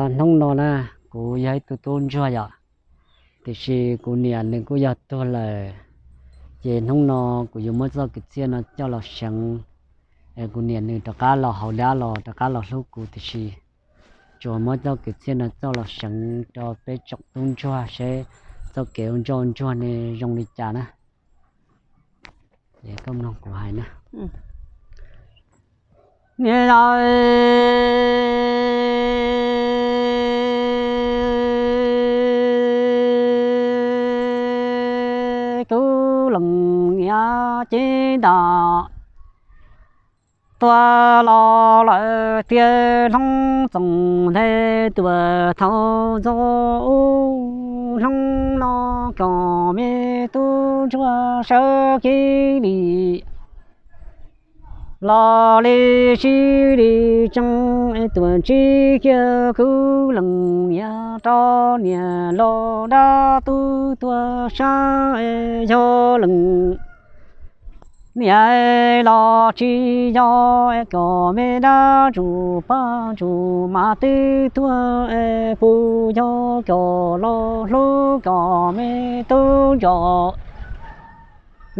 Hnub no na, kuv yog ib tug tub ntsuag yom, tiam sis kuv niam nws kuj yog tuag lawm. Ces hnub no kuv yuav muab txoj kwv txhiaj no coj los seev, es kuv niam nws rov qab los haus dab los rov qab los hlub kuv, tiam sis tsuas muab txoj kwv txhiaj no coj los seev rau peb tsoom tub ntsuag seb txoj kev ua ntsoj ntsuag ne zoo li cas na. Ces koj mloog kuv hais na. Niam yau, kuv leej niam cev ntam tuaj los lawm tiag, Hlob Txoos Nthe tuaj thaum ntxov ub. Hnub no kom me tub ntsuag sawv kev li los li sib li tsees, tuaj ntsib kiag kuv leej niam rau niam los dab tub tuaj sab, yog leej niam los tsis yog, kom me dab tsuj paj tsuj mas twb tuag, puas yog kom los hlub kom me tub ntsuag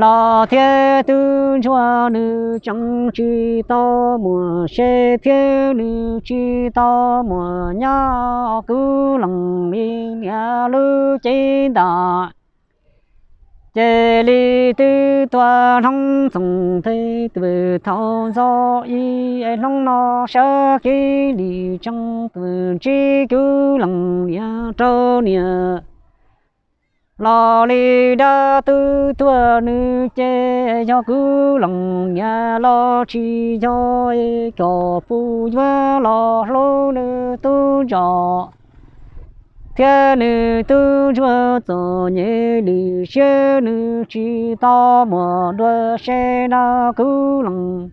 los thiab tub ntsuag nws tseem tsis tau muaj se thiab nws tsis tau muaj nyab, kuv leej li niam lub cev ntam ces li twb tuaj. Hlob Txoos Nthe tuaj thaum ntxov ib, hnub no sawv kev li tsees, tuaj ntsib kuv leej niam rau niam los li dab tub tuag, nws ces yog kuv leej niam los tsis yog, kom puas yuav los hlub nws tub ntsuag thiab nws tub ntsuag txom nyem lwm siab, nws tsis tau muaj dua se na kuv leej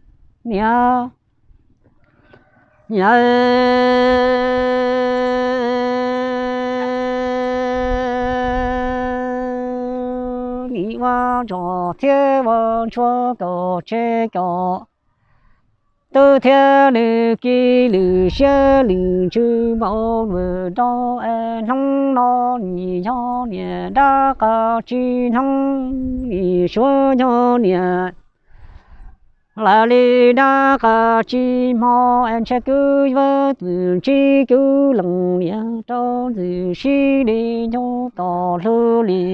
niam. Yawg, nim ua ntsos thiab ua ntsuag kaum tseg kaum tub thiab nws kiv lwm siab lwm ntsws npaum nws rau, es hnub no nim yog niam dab qab tsis hnub, nim suav yog niam lawv li dab qab tsis hmo, es ntshe kuv yuav tuaj ntsib kuv leej niam rau ntxwm sib li nyob tom hlu li.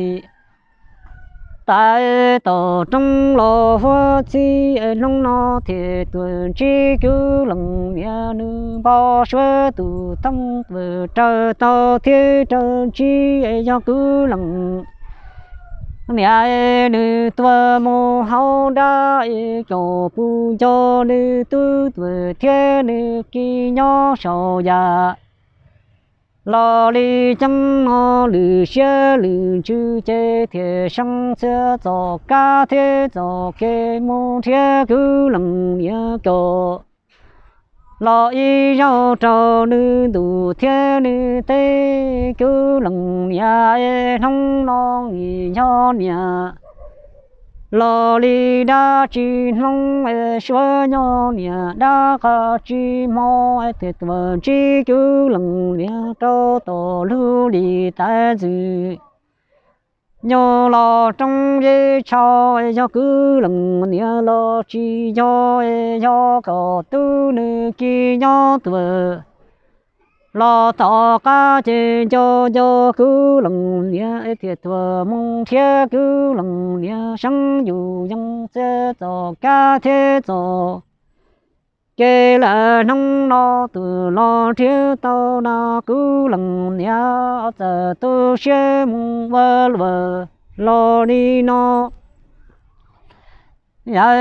Tais tom roob los huab txhib, hnub no thiaj tuaj ntsib kuv leej niam, nws npau suav tus thoob tuaj raws tau thiab raws ntsib, yog kuv leej niam nws tuaj mus haus dab, kom puas nco nws tub tuaj thiab nws kiv nyob saum yam los li ceeb no lwm siab lwm ntsws ces thiaj seev txhia txoj kab thiab txoj kev mus nrhiav kuv leej niam kom los ib zaug rau nws ntuj thiab nws teb. Kuv leej niam es hnub no nim yog niam los li dab tsis hnub, es suav nyob niam dab qab tsis hmo, es thiaj tuaj ntsib kuv leej niam rau tom lub lim tais ntxwm nyob los roob yeb tshau, es yog kuv leej niam los tsis yog, es yog kom tub nws kiv nyob tuaj los tom qab ces nco nco kuv leej niam, es thiaj tuaj mus nrhiav kuv leej niam seev yus yees txhia txoj kab thiab txoj kev lawm. Hnub no tuaj los nrhiav tau na kuv leej niam, txawm tu siab mus ua luaj los li no. Yawg,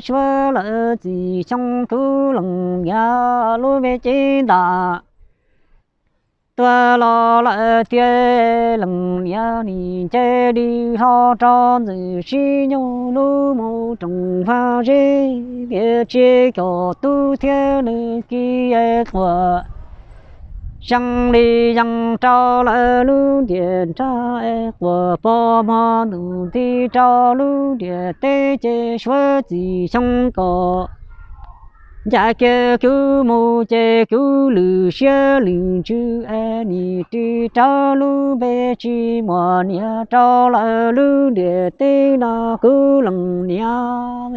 suav lawm txij xyoo kuv leej niam lub me cev ntam tuaj los lawm tiag, leej niam nim nce li hlo rau ntxwm sib nyob lub mus rooj vag zeb, tiam sis kom tub thiab nws kiv qhuas Tseeb li yees rau lawv lub ntiaj nrag es quas pog hmo ntuj nti rau lub ntiaj teb ces suav txim xyoo kom ncaim kiag kuv mus ces kuv lwm siab lwm ntsws es nim ris rawv lub npe tsis muaj niam rau lawv lub ntiaj teb no kuv leej niam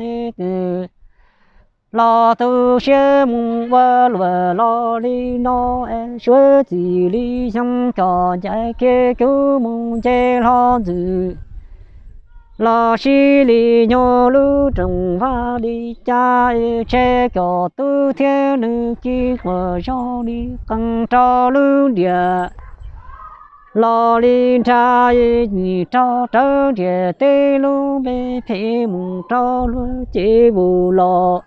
los tu siab mus ua luam los li no es suav txim li xyoo kom ncaim kiag kuv mus nce hlo ntxwm los sib li nyuag lub rooj vag li cas es tseg kom tub thiab nws ci quas zog li qee rau lub ntiaj los li nrag nim rau rawv ntiaj teb lub npe phem mus rau luag ces vus los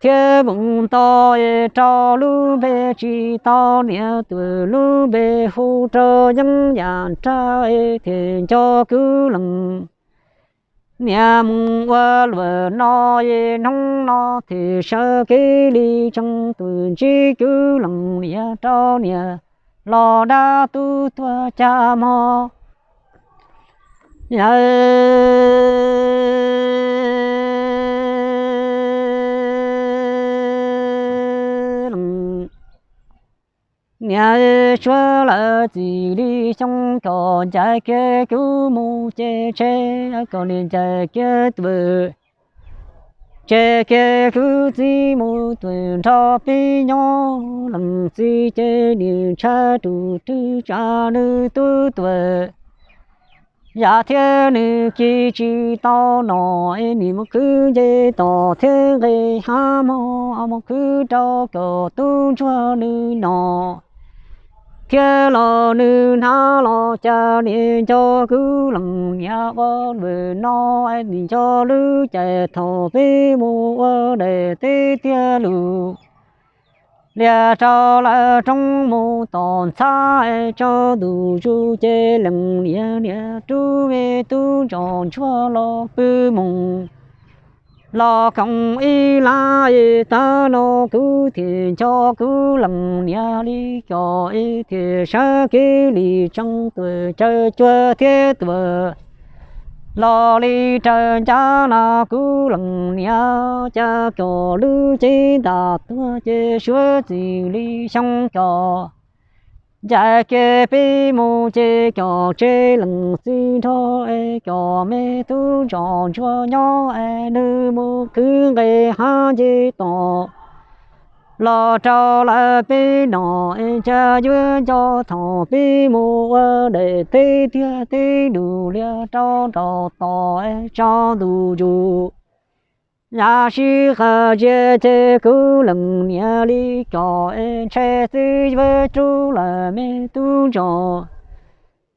thiab mus nto rau lub npe tsis tau niam tus lub npe hu rau yeeb yam nrag thiaj nco kuv leej niam mus ua luam no es hnub no thiaj sawv kev li tseem tus ntsib kuv leej niam rau niam los dab tub tuag caj mog. Niam suav lawv txim li xyoo kom ncaim kiag kuv mus ces tseg kom niam ncaim kiag tus tseg kiag kuv txiv mus tus nrog peb nyob leej txiv ces nim ntshai tus twg tsam nws tub tuag. Yam thiab nws ci tsis tau nom es nim mus khwv nce toj thiab nqes hav mog mus khwv rau kom tub ntsuag nws nom thiab los nws hnav los cas nim nco kuv leej niam ua luam no es nim nco lub caij thaum peb mus ua daim teb tiag lus lias rau lawv roob mus tom ntxhab es tsaus ntuj zus ces leej niam niam rub me tub ntsos ntsuag los pw mus los koom ib lab es tag no kuv thiaj nco kuv leej niam li ko es thiaj sawv kev li tseem tuaj caw cuag thiab tuaj los li raws ncaj no kuv leej niam cas kom lub cev ntam tuag ces suav txim li xyoo kom ncaim kiag peb mus ces kom tseg leej txiv nrog es kom me tub ntsos ntsuag nyob es nws mus khwv nqes hav nce toj los rau lawv peb nom es cas yuav nco thaum peb mus ua daim teb tiag teb lus lias rau nraum toj es tsaus ntuj zus. Yam sib qas ntsia ces kuv leej niam li ko es ntshai txwv yuav rub lawm me tub ntsos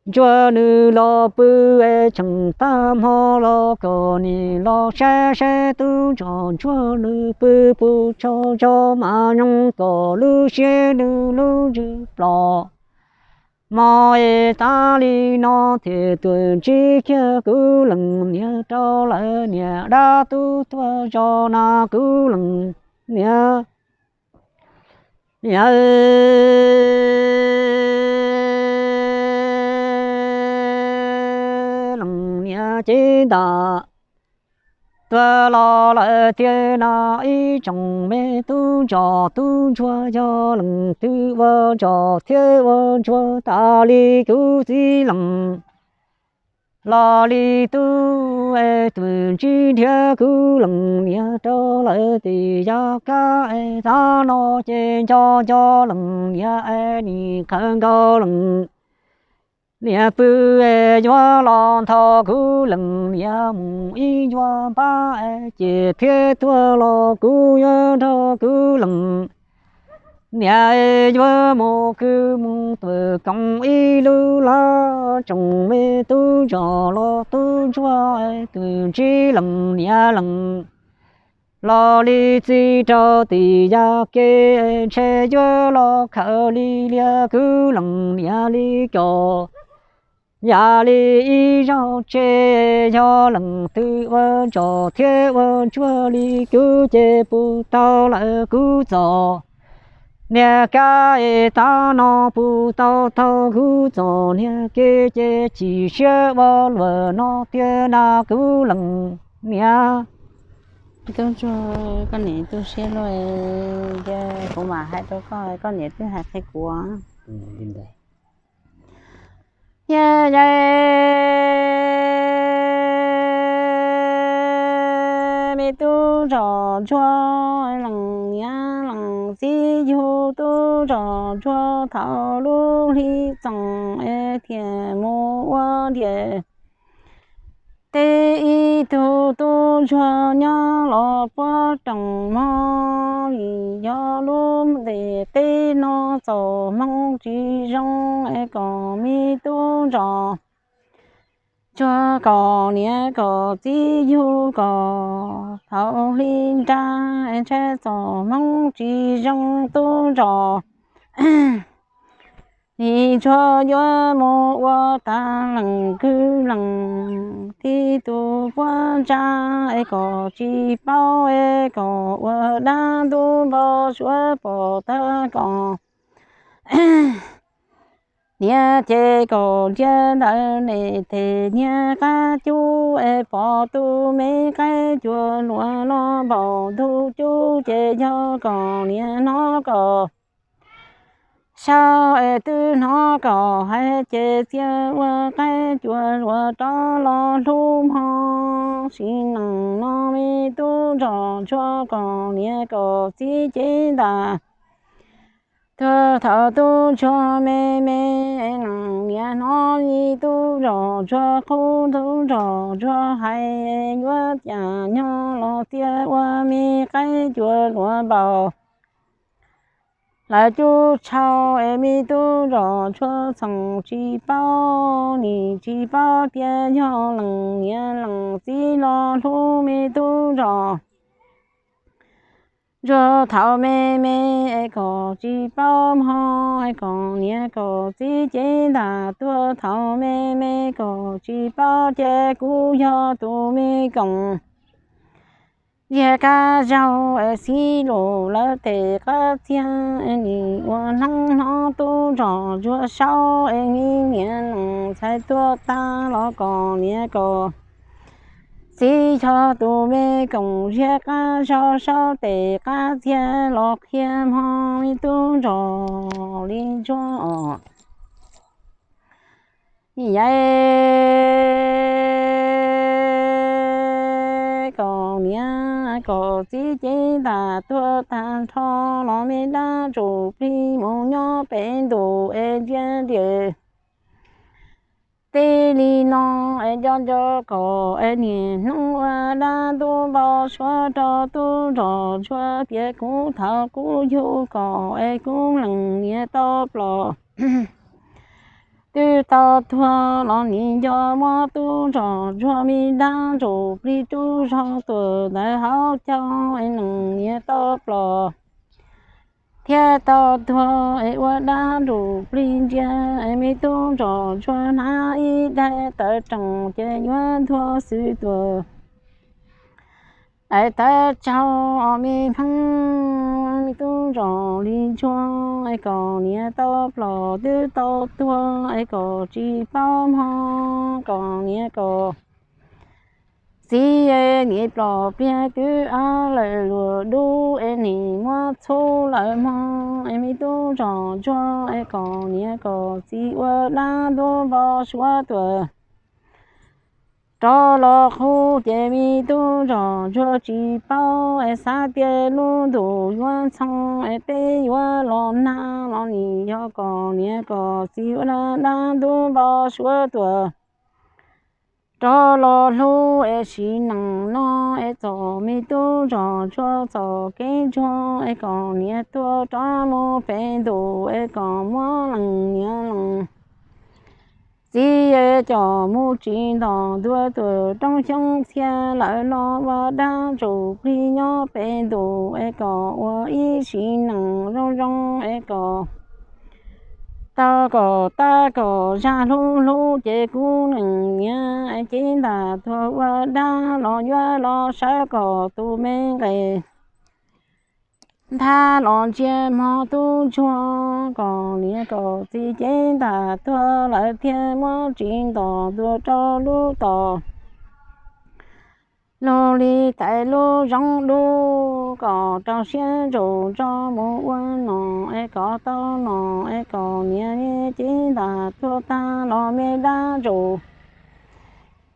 ntsuag nws los pw es tseem tag hmo los kom nim los saib saib tub ntsos ntsuag nws pw puas tsaug zog mas nyoog kom lub siab nws lub ntsws plom. Hmo es tas li no thiaj tuaj ntsib kiag kuv leej niam rau lawv niam dab tub tuag zog na kuv leej niam. Leej niam cev ntam tuaj los lawm tiag no ib tsoom me tub ntsos tub ntsuag yog leej twg ua ntsos thiab ua ntsuag tas li kuv txiv leej los li tub es twb ntsib nrhiav kuv leej niam rau lawv tim yav kab es tas no ces nco nco leej niam es nim qhawv nkaus leej niam pw es yuav los nthos kuv leej niam mus ib ncua npab es ces thiab tuag los kuv yuav nrog kuv leej niam es yuav mus kwv mus tuam koom ib lub lab tsoom me tub ntsos los tub ntsuag es twb ntsib leej niam leej los li txiv rau tim yav ke es ntshe yuav los khaws li lias kuv leej niam li ko. Yam li ib zaug tseg yog leej twg ua ntsos thiab ua ntsuag li kuv ces puas tau lawm kuv txoj Niag kab es tab no puas tau taug kuv txoj niag kev ces chim siab ua luaj no tiag na kuv leej niam. Tub Ntsuag, koj niam tu siab luaj, kuv mam hais rau koj, koj niam twb hais qhia kuv. Yog, yog me tub Ntsog Ntsuag leej niam leej txiv yug tub Ntsog Ntsuag thaum lub hli txoos es thiaj mus ua ntiag teb ib tug tub ntsuag nyob los puag rooj mog, vim yog lub ntiag teb no txoj hmoo tsis zoo es kom me tub Ntsog Ntsuag kom niam kom txiv yug kom thaum hli nra es ntshai txoj hmoo tsis zoo tub Ntsog Ntsuag yuav mus ua tag leej kwv leej tij tus puab ntsa es kom tsis paub es kom ua dab ntub npau suav pom tag kom niam ces kom ntsia ntawm niam tes niag qab cub es pom tus me qaib cua luaj no npaum ntug cub ces yog kom niam hnov kom sau es twb hnov kom hais ces txia ua qaib cua luaj rov los hlub mog. Sim neej no me tub Ntsog Ntsuag kom niam kom txiv cev ntas tuag thaum tub Ntsuag me me, leej niam hnov me tub Ntsog Ntsuag qhuab tub Ntsog Ntsuag hais yuav cas nyob los txia ua me qaib cua luaj npaum lawv cub tshau es me tub Ntsog Ntsuag txhoov tsis paub, nim tsis paub tias yog leej niam leej txiv los hlub me tub Ntsog Ntsuag thaum me me es kom tsis paub mog, es kom niam kom txiv cev ntas tuag thaum me me kom tsis paub ces kuv yog tus me koom ziag kab zaug es xib lus lawv tes qab txiag es nim ua hneev hnov tub Ntsog Ntsuag saub es me niam leej txhais tuag tag los kom niam kom txiv yog tus me koom ziag kab zaug saub tes qab txiag los qhia mog me tub Ntsog li Ntsuag os. Yog kom niam kom txiv cev ntas tuag tag nrho los me dab ntsuj plig mus nyob pem ntuj es ntsia ntiag teb li no es nco nco kom es niaj hnub ua dab ntub npau suav rau tub Ntsog Ntsuag tias kuv thaum kuv yug kom es kuv leej niam tau plos twb tau tuag los nim nco muab tub Ntsog Ntsuag me dab ntsuj plig rub zog tuam ntawm hauv caug es leej niam tau plos thiab tau tuag es ua dab ntsuj plig ntsia es me tub Ntsog Ntsuag hnav ib daim tawv rooj ces yuav ntuag xwb tuag es tawv tsaug os me pheej, me tub Ntsog li Ntsuag es kom niam tau plos twb tau tuag es kom tsis paub mog kom niam kom txiv es nim plos pliag twb av lawm luag dub es nim muab txhub lawm mog es me tub Ntsog Ntsuag es kom niam kom txiv ua dab ntub npau suav tuam rov los qub ces me tub Ntsog Ntsuag tsis paub es xav tias lub ntuj yuav ntxhoo es teb yuav los nag los nim yog kom niam kom txiv ua dab ntub npau suav tuam rov los hlub es sim neej no es txom me tub Ntsog Ntsuag txoj kev ntsuag es kom niam tuag rov mus pem ntuj es kom muab leej niam leej txiv es coj mus tsis nto ntua tuam roob xyoob txhia lawm los ua dab ntsuj plig nyob pem ntuj es kom ua ib sim neej zoo zoo es kom tau kom tab kom zaj hlub hlub ces kuv leej niam cev ntaj tuag ua dab los yuav los sawv kom tus me nqes Nthab los ntsia hmo tub ntsuag, kom niam kom txiv cev ntaj tuag lawm thiaj muab tsis ntos tuag rau lub tom lug li tais lub zoov dub, kom rau siab ntsaum tso mus ua nom es kom tau nom es kom niam cev ntaj tuag tag los me dab ntsaum.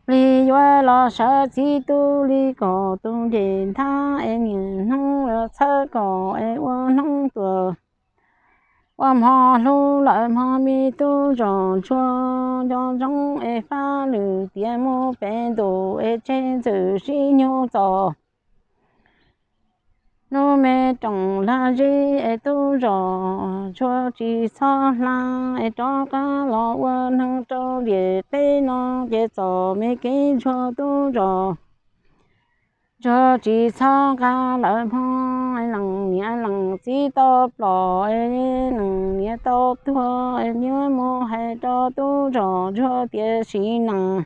Plig yuav los sawv txiv tub li kom tus nres nthab es niam hnub los txhawb kom es ua hnub tuag. Ua hmo hlub lawm hmo me tub zos ntsuag, nco ntsoov es fab lwm tiam mus pem ntus es tseg ntxwm sib nyug txos. Hnub me room hla zeb es tub zos ntsuag tsis txhob hla, es rov qab los ua neeg rau ntiaj teb no ces txom me kev ntsuag tub zos ntsuag tsis txhob nqa lawm hmo. Leej niam leej txiv tau plom, leej niam tau tuag, yuav mus hais rau tub zos ntsuag tias sim neej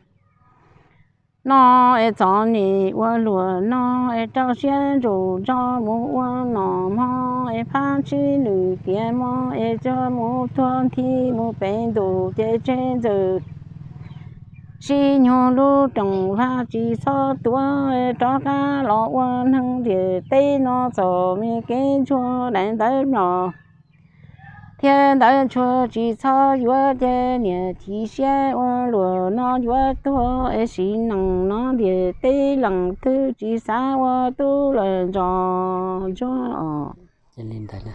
no es txom nyem ua luam no es rau siab ntsaum tso mus ua nom hmo es fab tsib lwm tiam hmo es tsuag mus tuag nthi mus pem ntus ces tseg ntxwm sib nyug lub room hla tsis txhob tuav, rov qab los ua neeg ntiaj teb no txom me kev ntsuag daim ntawv mlom thiab ntawv ntsuag tsis txhob yuav ces niam chim siab ua luam no yuav tuag es sim neej no ntiaj teb leej twg tsis xav ua tub lawm ntsos ntsuag os. Li ntawd na.